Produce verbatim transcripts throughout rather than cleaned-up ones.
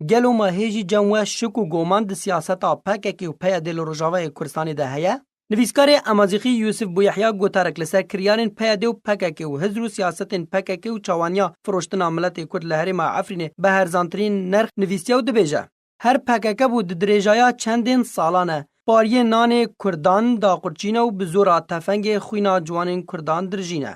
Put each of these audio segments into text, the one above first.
Gelo ma hêjî cem we şik û goman di siyaseta P K K û P Y D li Rojavayê Kurdistanê de heye? Nivîskarê Amazîxî Yûsif Bûyehya gotarek li ser kiryarên P Y D û P K K û hizr û siyasetên P K K û çawaniya firoştina miletê Kurd li herêma Efrînê bi herzantirîn nerx nivîsiye û dibêje, Her P K K bû di dirêjaya çendên salan e, pariyê nanê Kurdan daqurçîne û bi zora tefengê xwîna ciwanên Kurdan dirijîne.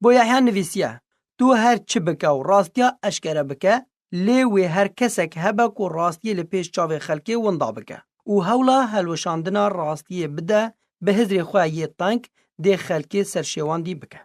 Bûyehya nivîsiye, Tu her çi bike û rastiya eşkere bike, lê wê her kesek hebe ku rastiyê li pêş çavê xelkê winda bike û hewla helweşandina rastiyê bide, bi hizrê xwe yê teng dê xelkê serşêwandî bike.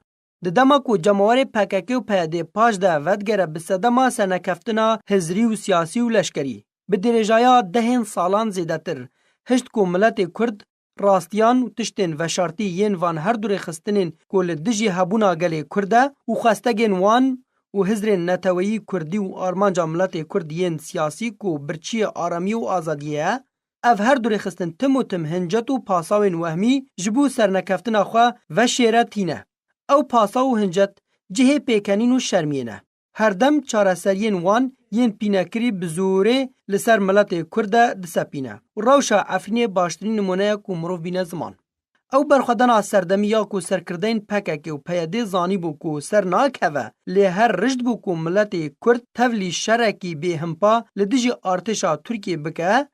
Di dema ku cemawerê P K K û P Y D paş de vedigere bi sedema sernekeftina hizrî û siyasî û leşkerî, bi dirêjaya dehên salan zêdetir, hişt ku miletê Kurd rastiyan û tiştên veşartî yên van her du rêxistinên ku li dijî hebûna gelê Kurd e û xwestegên wan û hizrên neteweyî Kurdî û armanca miletê Kurd yên siyasî ku birçiyê aramiyê û azadiyê ye, ev her du rêxistin tim û tim hincet û pasawên wehmî ji bo sernekeftina xwe veşêre tîne. Ew pasaw û hincet cihê pêkenîn û şermiyê ne. Herdem çareseriyên wan yên pînekirî bi zorê li ser miletê Kurd de disepîne û rewşa Efrînê baştirîn nimûne ye ku mirov bîne ziman. Ew berxwedana serdemî ya ku serkirdeyên P K K û P Y D zanîbû ku ser nakeve, lê her rişt bû ku miletê Kurd tevlî şerekî bêhimpa li dijî artêşa Tirkiyê bike,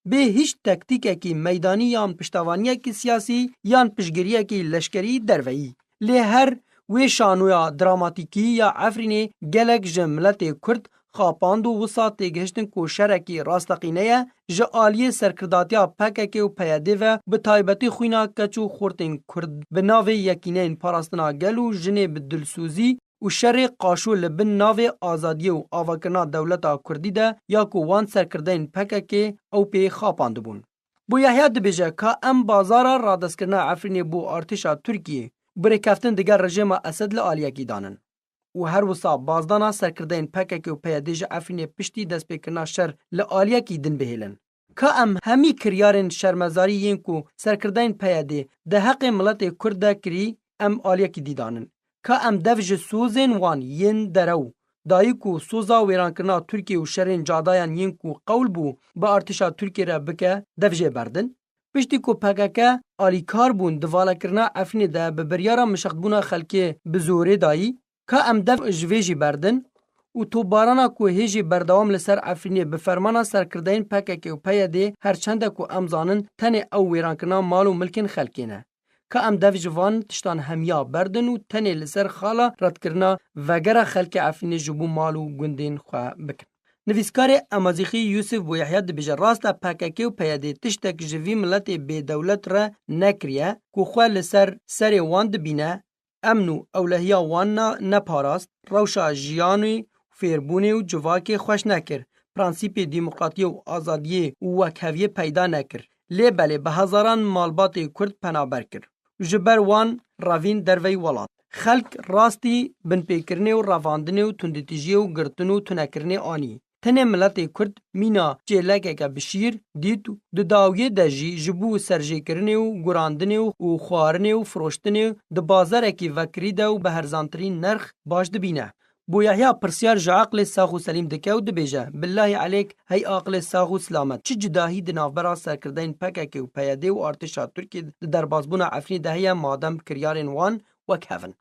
bê hîç tektîkekî meydanî yan piştevaniyekî siyasî yan piştgiriyekî leşkerî derveyî. Lê her wê şanoya dramatîkî ya Efrînê gelek ji miletê Kurd xapand û wisa têgihiştin ku şerekî rasteqîne ye, ji aliyê serkirdatiya P K K û P Y D ve, bi taybetî xwîna keç û xortên Kurd bi navê yekîneyên parastina gel û jinê bi dilsozî û şerê qaşo li bin navê azadiyê û avakirina dewleta Kurdî de ya ku wan serkirdeyên P K K ew pê xapandibûn. Bûyehya dibêje ka em bazara radestkirina Efrînê bo artêşa Tirkiyê û birêkeftin digel rejêma Esed li aliyekî danin û her wisa bazdana serkirdeyên P K K û P Y D ji Efrînê piştî destpêkirina şer li aliyekî din bihêlin. Ka em hemî kiryarên şermezarî yên ku serkirdeyên P Y D di heqê miletê Kurd de kirî, em aliyekî dî danin. Ka em dev ji sozên wan yên derew dayî ku soza wêrankirina Tirkiyê û şerên cadayan yên ku qewl bû bi artêşa Tirkiyê re bike, dev jê berdin. Piştî ku P K K alîkar bûn di valekirina Efrînê de bi biryara mişextbûna xelkê bi zorê dayî, ka em dev ji vê jî berdin û topbarana ku hê jî berdewam li ser Efrînê bi fermana serkirdeyên P K K û P Y D, her çende ku em zanin tenê ew wêrankirina mal û milkên xelkê ne. Ka em dev ji van tiştan hemiya berdin û tenê li ser xala redkirina vegera xelkê Efrînê ji bo mal û gundên xwe bikin. Nivîskarê Amazîxî Yûsif Bûyehya dibêje, Rast e, P K K û P Y D tiştek ji vî miletê bêdewlet re nekiriye ku xwe li ser serê wan dibîne, emn û ewlehiya wan na-, neparast, rewşa jiyanê, fêrbûnê û civakê xweş nekir, prensîpê demokratiyê û azadiyê û wekheviyê peyda nekir. Lê belê bi hezaran malbatê Kurd penaber kir û ji ber wan revîn derveyî welat. Xelk rastî binpêkirinê û revandinê û tundîtijiyê û girtin û tunekirinê anî. Tenê miletê Kurd mîna çêlekeke bi şîr dît û di dawiyê de jî ji bo serjêkirinê û gurandinê û, û xwarinê û firoştinê di bazarekî vekirî de û bi herzantirîn nerx baş dibîne. Bûyehya pirsiyar ji aqilê sax û selîm dike û dibêje, Billahî elêk, hey aqilê sax û silamet, çi cudahî di navbera serkirdeyên P K K û P Y D û artêşa Tirkiyê di derbasbûna Efrînê de heye, madem kiryarên wan wek hev in?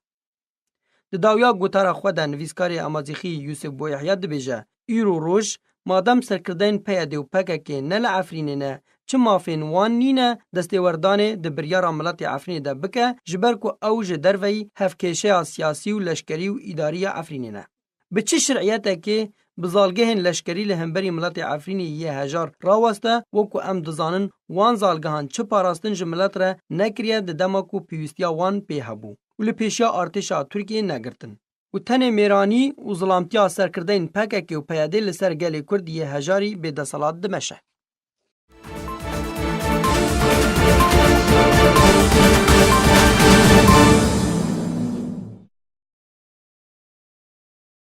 Di dawiya gotara xwe de nivîskarê Amazîxî Yûsif Bûyehya dibêje, Îro roj, madem serkirdeyên P Y D û P K K ne li Efrînê ne, çi mafên wan nîne destêwerdanê di biryara miletê Efrînê de bike, ji ber ku ew ji derveyî hevkêşeya siyasî û leşkerî û îdarî ya Efrînê ne? Bi çi şir'iyetekê bi zalgehên leşkerî li hemberî miletê Efrînê yê hejar raweste, wek ku em dizanin wan zalgehan çi parastin ji milet re nekiriye di dema ku pêwîstiya wan pê hebû û li pêşiya artêşa Tirkiyê negirtin? Û tenê mêranî û zilamtiya serkirdeyên P K K û P Y D li ser gelê Kurd yê hejarî bêdeselat dimeşe.